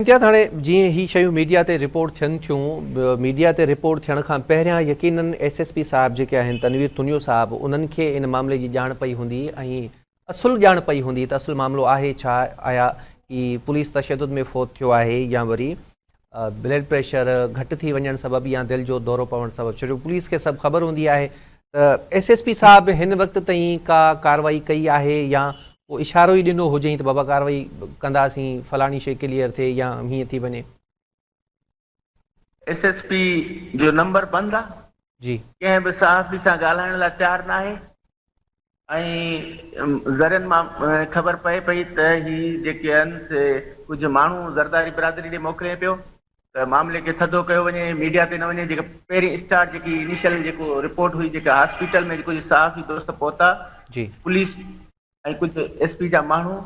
امتياز هاڻي جيئن هي شيون ميڊيا تي رپورٽ ٿين ٿيون، ميڊيا تي رپورٽ ٿيڻ کان پهريان يقينن ايس ايس پي صاحب جيڪي آهن تنوير تنيو صاحب انهن کي ان معاملي جي ڄاڻ پئي هوندي ۽ اصل ڄاڻ پئي هوندي ته اصل معاملو آهي ڇا، آيا هي پوليس تشدد ۾ فوت ٿيو آهي يا وري بلڊ پريشر گهٽ ٿي وڃڻ سبب يا دل جو دورو پوڻ سبب، ڇو جو پوليس کي سڀ خبر هوندي آهي ته ايس ايس پي صاحب هن وقت تائين ڪا ڪارروائي ڪئي آهي يا ڪو اشارو ئي ڏنو هجئين ته بابا ڪارروائي ڪنداسين فلاڻي شيء ڪليئر ٿئي يا هيئن ٿي وڃي. ايس ايس پي جو نمبر بند آ. جي. ڪنهن به صحافي سان ڳالهائڻ لاء تيار ناهي ۽ ذريعن مان خبر پئي پئي ته هي جيڪي آهن سي ڪجهه ماڻهو زرداري برادري ڏي موڪلين پيو ته معاملي کي ٿڌو ڪيو وڃي ميڊيا تي نه وڃي جيڪا پهرين اسٽارٽ جيڪي انيشل جيڪو رپورٽ هئي جيڪا هاسپيٽل ۾ ڪجهه صحافي دوست پهتا جي. پوليس ۽ ڪجهه ايس پي جا ماڻهو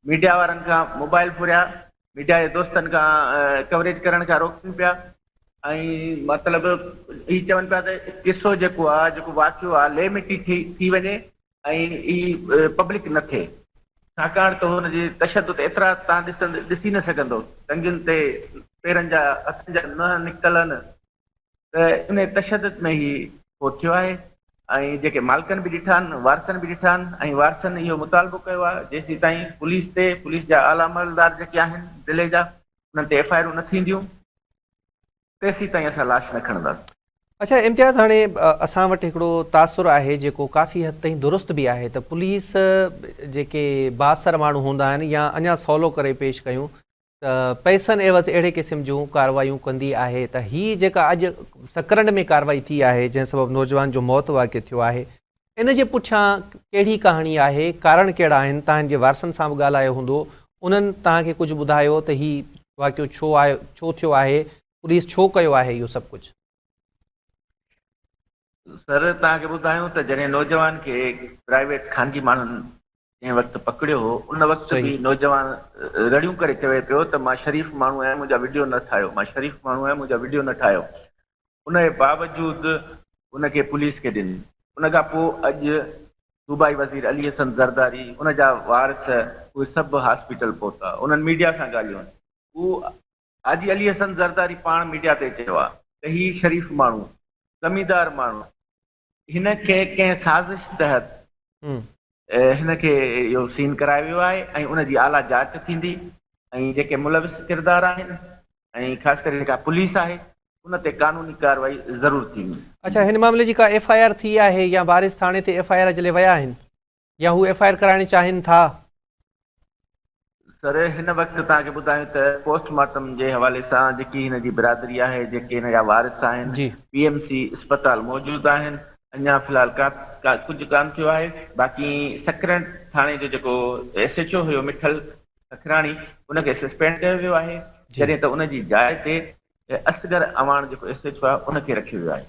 ميڊيا وارن کان موبائل ڦريا، ميڊيا جي دوستن کان ڪوريج ڪرڻ کان روڪن پيا ۽ مطلب هي چون پيا ته قصو جيڪو آ جيڪو واقعو آ لي مٽي ٿي ٿي وڃي ۽ هي پبلڪ نه ٿئي ڇاڪاڻ ته هن جي تشدد ايترا تان ڏسند ڏسي نه سگهندو ٽنگين تي پيرن جا هٿن جا ننهن نڪتل آهن ته انهيء تشدد ۾ هي فوت ٿيو آهي ۽ جيڪي مالڪن به ڏٺا آهن، وارثن به ڏٺا آهن ۽ وارثن اهو مطالبو ڪيو آهي جيسيتائين پوليس تي پوليس جا اعليٰ عملدار جيڪي آهن ضلعي جا انهن تي ايف I آرون نه ٿينديون تيسيتائين اسان لاش نه کڻنداسين. اڇا امتياز هاڻي اسان وٽ هڪڙو تاثر آهي جيڪو ڪافي حد تائين درست به آهي ته پوليس جيڪي بااثر ماڻهو هوندا آهن يا اڃا سولو ڪري پيش ڪيون ته پئسن عيوض اهڙي قسم جون ڪارروايون ڪندي آهي ته هي جيڪا اڄ سڪرنڊ ۾ ڪارروائي ٿي آهي جنهن سبب نوجوان جو موت واقع ٿيو آهي ان جي پٺيان ڪهڙي ڪهاڻي آهي ڪارڻ ڪهڙا آهن توهان جي وارثن سان به ڳالهايو هوندو انهن توهان کي ڪجهه ٻڌايو ته هي واقعو ڇو آيو ڇو ٿيو آهي پوليس ڇو ڪيو آهي اهو سڀ ڪجهه. سر توهان کي ٻڌايون ته جڏهن نوجوان کي پرائيويٽ خانگي ماڻهن جنهن وقت پڪڙيو هو ان وقت به نوجوان رڙيون ڪري چوي پيو ته مان شريف ماڻهو آهيان منهنجا وڊيو نه ٺاهيو مان شريف ماڻهو آهيان منهنجا وڊيو نه ٺاهيو ان جي باوجود ان کي پوليس کي ڏن ان کان پوء اڄ صوبائي وزير علي حسن زرداري ان جا وارث اهي سڀ هاسپيٽل پهتا انهن ميڊيا سان ڳالهيون هو حاجي علي حسن زرداري پاڻ ميڊيا تي چيو آهي ته هي شريف ماڻهو، زميندار ماڻهو، هن کي ڪنهن سازش تحت هن کي اهو سين ڪرايو ويو آهي ۽ ان جي اعليٰ جاچ ٿيندي ۽ جيڪي ملوث ڪردار آهن ۽ خاص ڪري جيڪا پوليس آهي ان تي قانوني ڪارروائي ضرور ٿيندي. اڇا هن معاملي جي ڪا ايف I R ٿي آهي يا وارث ٿاڻي تي ايف I R جي لاء ويا آهن؟ يا هو ايف I R ڪرائڻ چاهين ٿا. سر هن وقت توهان کي ٻڌايون ته پوسٽ مارٽم جي حوالي سان جيڪي هن جي برادري آهي جيڪي هن جا وارث آهن جي. پي ايم سي اسپتال موجود آهن اڃا في الحال ڪا ڪجهه ڪانه ٿيو آهي باقي سڪرنڊ ٿاڻي جو جيڪو ايس ايڇ او هيو مٺل سکراڻي ان کي سسپينڊ ڪيو ويو آهي جي. جڏهن ته ان جي جاء تي اصغر اعواڻ جيڪو ايس ايڇ او آهي ان کي رکيو ويو آهي.